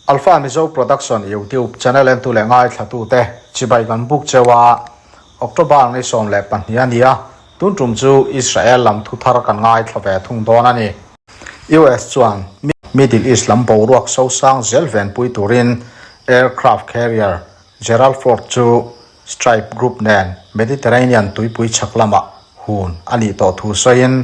Alpha Mizo Production YouTube channel entu leh ngaithlatute chibai kan buk cheu a, October ni 12 a ni a, tun tum chu Israel lam thu thar kan ngaithla ve thung dawn a ni. US chuan Middle East lam boruak sosang zel venpui turin aircraft carrier Gerald Ford chu Stripe Group nen Mediterranean tuipui chhak lamah hun a nih tawh thu sawiin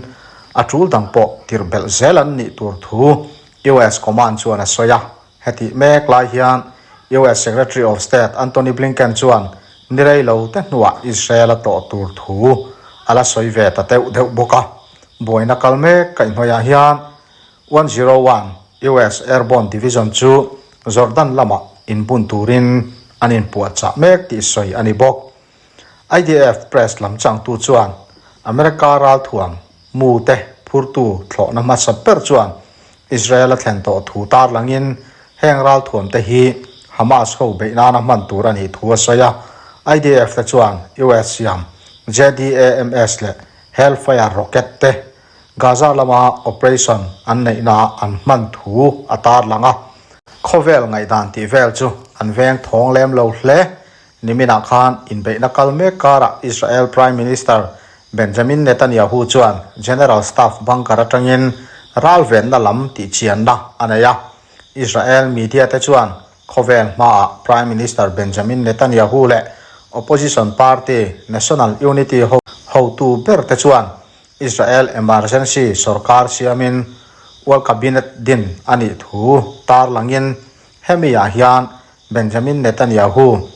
a tul dang pawh tirh belh zel an nih tur thu US Command chuan a sawi a. Hetih mek lai hian US Secretary of State Antony Blinken chuan ni rei lo te hnuah Israel a tlawh tur thu a la sawi ve ta deuh deuh bawk a. Buaina kal mek kaihhnawihah hian 101 US Airborne Division chu Jordan lamah inbun turin an inpuahchah mek tih sawi a ni bawk. IDF press lam changtu chuan America ralthuam mu te phurtu thlawhna hmasa ber chuan Israel a thlen tawh thu tarlangin heng ralthuam te hi Hamas ho beih nana hman tur a nih thu a sawi a. IDF te chuan US siam JDAMs leh Hellfire rocket te Gaza lama operation an neihna an hman thu a tarlang a. Khawvel ngaihdan tih vel chu an veng thawng lem lo hle. Niminah khan inbeihna kal mek karah Israel Prime Minister Benjamin Netanyahu chuan General Staff bunker atangin ralvenna lam tihchianna a nei a. Israel media te chuan khawvel hmaah Prime Minister Benjamin Netanyahu leh opposition party National Unity hotu ber te chuan Israel emergency sorkar siamin World Cabinet din a nih thu tarlangin hemi ah hian Benjamin Netanyahu,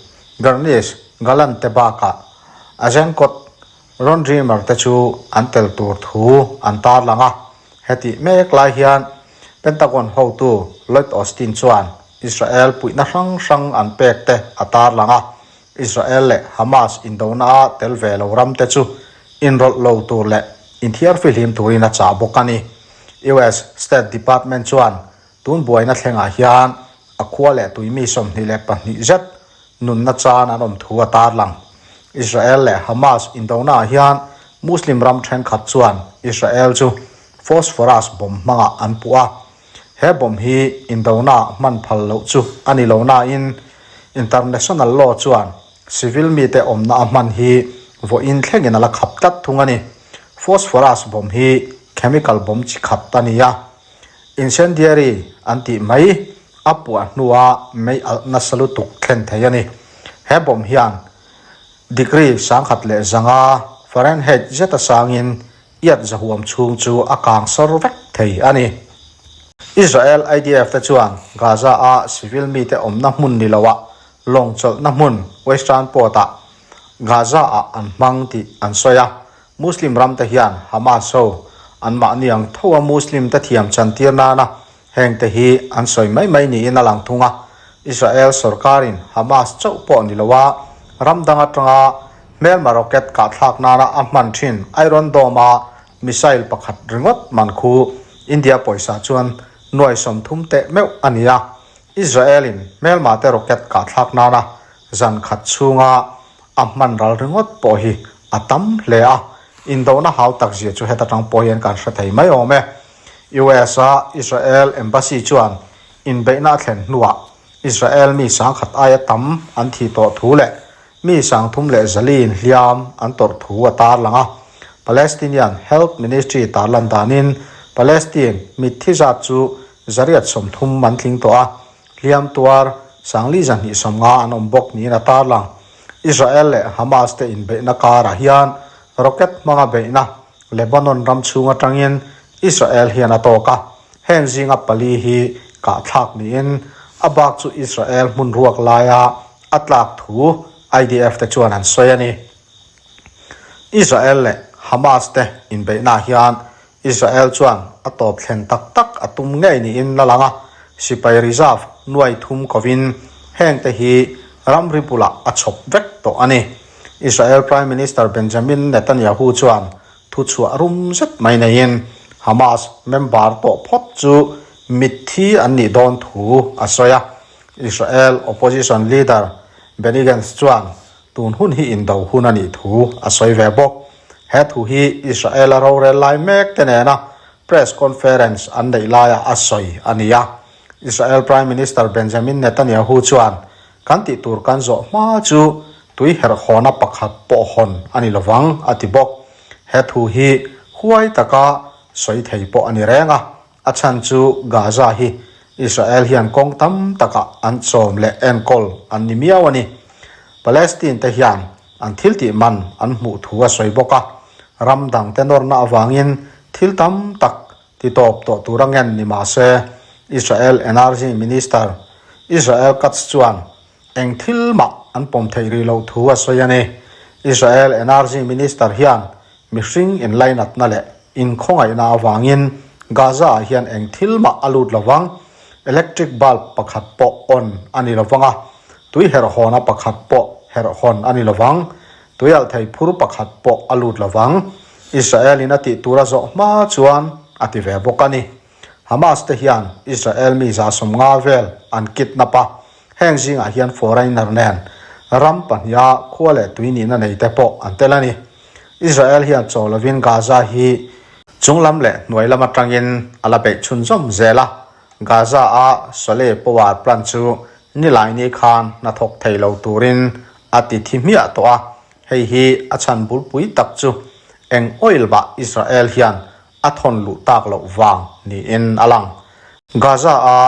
Garnish Gallant te bakah Azenkot Ron Dreamer te chu an tel tur thu an tarlang a. Hetih mek lai hian Pentagon hotu Lloyd Austin chuan Israel puihna hrang hrang an pek te a tarlang a. Israel leh Hamas indona-a tel ve lo ram te chu inrawlh lo tur leh inthiar fihlim turin a chah bawk a ni. US State Department chuan Tun buaina thlengah hian a khua leh tui mi 22 zet nunna chan an awm thu a tarlang. Israel leh Hamas indonaah hian Muslim ram thenkhat chuan Israel chu phosphorus bomb hmangah an puh a. He bomb hi indona hman phal loh chu a ni lo nain international law chuan civil mite awmna a hman hi vawiin thlengin a la khap tlat thung a ni. Phosphorus bomb hi chemical bomb chi khat a ni a. Incendiary an tih mai a puah hnua mei alh nasa lutuk thlen thei a ni. He bomb hian degree 1005 Fahrenheit zeta sangin iat zahuam chhung chu a kang sawr vek thei a ni. Israel IDF te chuan Gaza-a civil mite awmna hmun ni loah lawng chawlhna hmun Western Port-ah Gaza-ah an hmang tih an sawi a. Muslim ram te hian Hamas ho anmahni ang tho a Muslim te thiam chantir nana heng te hi an sawi mai mai niin a lang thung a. Israel sorkarin Hamas chauh pawh ni lo a, ram dang atanga hmelma rocket kahthlak nana a hman thin Iron Dome a missile pakhat ringawt man khu India pawisa chuan nuai 30 teh meuh a ni a. Israel in hmelma te rocket kahthlak nana zan khat chhunga a hman ral ringawt pawh hi a tam hle a, indona hau tak zia chu heta tang pawh hian kan hre thei mai awm e. US a Israel Embassy chuan inbeihna a thlen hnuah Israel mi 1000 aia tam an thi tawh thu leh mi 34 hliam an tawrh thu a tarlang a. Palestinian Health Ministry tarlan danin Palestine mitthi zat chu 130 an tling tawh a, hliam tuar 4,250 an awm bawk niin a tarlang. Israel leh Hamas te inbeihna karah hian rocket hmanga beihna Lebanon ram chhung atangin Israel hian a tawk a, heng zinga pali hi kahthlak niin a bak chu Israel hmun ruak laia a tlak thu IDF te chuan an sawi a ni. Israel leh Hamas te inbeihnaah hian Israel chuan a tawp thlen tak tak a tum ngei niin la lang a, sipai reserve nuai thum kovin heng te hi ramri bulah a chhawp vek tawh a ni. Israel Prime Minister Benjamin Netanyahu chuan thuchhuah rum zet mai neiin Hamas member tawh phawt chu mitthi an nih dawn thu a sawi a. Israel opposition leader Benny Gantz chuan tun hun hi indo hun a nih thu a sawi ve bawk. He thu hi Israel-a rorel lai mek te nena press conference an neih laia a sawi a ni a. Israel Prime Minister Benjamin Netanyahu chuan, Kan tih tur kan zawh hma chu tui herh hawna pakhat pawh hawn a ni lovang, a ti bawk. He thu hi huai taka sawi thei pawh a ni reng a, a chhan chu Gaza hi Israel hian kawng tam takah an chawm leh enkawl an ni miau a ni. Palestine te hian an thil tih man an hmuh thu a sawi bawk a, ram dangte nawrna avangin thil tam tak ti tawp tawh tur a ngen ni mah se, Israel Energy Minister Israel Katz chuan eng thil mah an pawm theih rih loh thu a sawi a ni. Israel Energy Minister hian mihring inlainatna leh inkhawngaihna avangin Gaza-ah hian eng thil mah a lut lovang, electric bulb pakhat pawh on a ni lovang a, tui herhhawna pakhat pawh herhhawn a ni lovang, tuialhthei phur pakhat pawh a lut lovang. Israel-in a tih tur a zawh hma chuan a ti ve bawk a ni. Hamas te hian Israel mi 150 vel an kidnap a, heng zingah hian foreigner nen ram pahniha khua leh tui nihna nei te pawh an tel a ni. Israel hian chaw lovin Gaza hi chunglam leh hnuai lam atangin a la beih chhunzawm zel a, Gaza-a Saleh power plant chu Nilaini khan hnathawk thei lo turin a ti thi hmiah tawh a, Hei hi a chhan bulpui tak chu eng oil bah Israel hian a thawn luh tak loh vang niin a lang. Gaza-a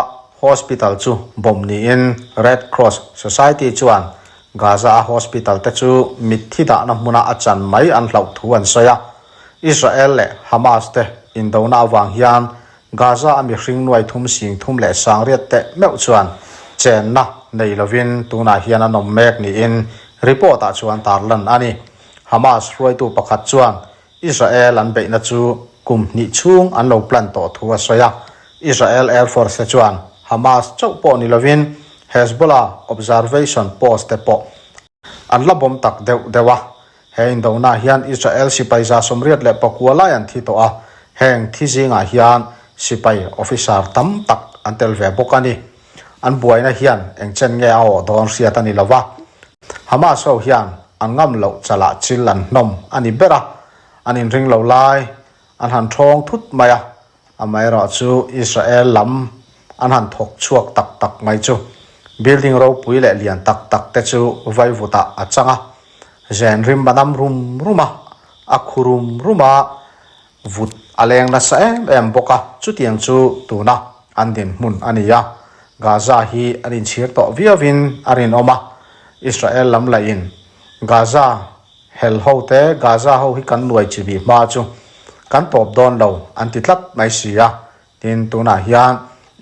hospital chu bomb niin Red Cross Society chuan Gaza-a hospital te chu mitthi dahna hmuna a chan mai an hlauh thu an sawi a. Israel leh Hamas te indona avang hian Gaza-a mihring nuai thum sing thum leh sangriat teh meuh chuan chenna nei lovin tunah hian an awm mek niin report-ah chuan tarlan a ni. Hamas hruaitu pakhat chuan Israel an beihna chu kum hnih chhung an lo plan tawh thu a sawi a. Israel Air Force te chuan Hamas chauh pawh ni lovin Hezbollah observation post te pawh An la bawm tak deuh deuh a. He indona hian Israel sipai 189 lai an thi tawh a, heng thi zingah hian sipai officer tam tak an tel ve bawk a ni. An buaina hian eng chen nge a awh dawn hriat a ni lo va. Hamas ho hian an ngam loh chalah chil an hnawm a ni ber a, an inring lo lai an han thawng thut mai a, Amaherawhchu Israel lam an han thawk chhuak tak tak mai chu building ropui leh lian tak tak te chu vaivutah a chang a, zen rim a nam rum rum a, a khu rum rum a, vut a leng nasa em em bawk a, chutiang chu tuna an dinhmun a ni a, Gaza hi an inchhir tawh viauin a rinawm a, Israel lam lahin Gaza Hel ho te Gaza ho hi kan nuai chi bih hma chu kan tawp dawn lo an ti tlat mai si a, tin tunah hian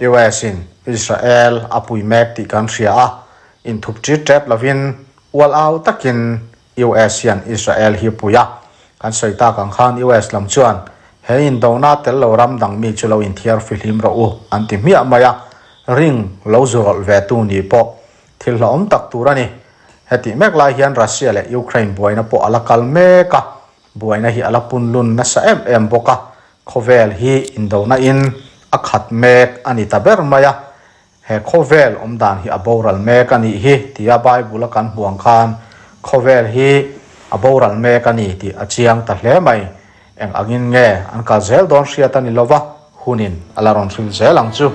US in Israel a pui mek tih kan hria a, inthup ṭit ṭep lovin ual au takin US hian Israel hi pui a, kan sawi tak ang khan US lam chuan he indona tel lo ram dang mi chu lo inthiar fihlim rawh u an ti hmiah mai a, ring lo zu rawlh ve tu nih pawh thil hlauhawm tak tur a ni. Hetih mek lai hian Russia leh Ukraine buaina pawh a la kal mek a, buaina hi a la punlun nasa em em bawk a, khawvel hi indona in a khat mek a ni ta ber mai a, he khawvel awmdan hi a boral mek a nih hi tia Bible a kan hmuh ang khan khawvel hi a boral mek a ni tih a chiang ta hle mai. Eng angin nge an kal zel dawn hriat a ni lova, hunin a la rawn hril zel ang chu.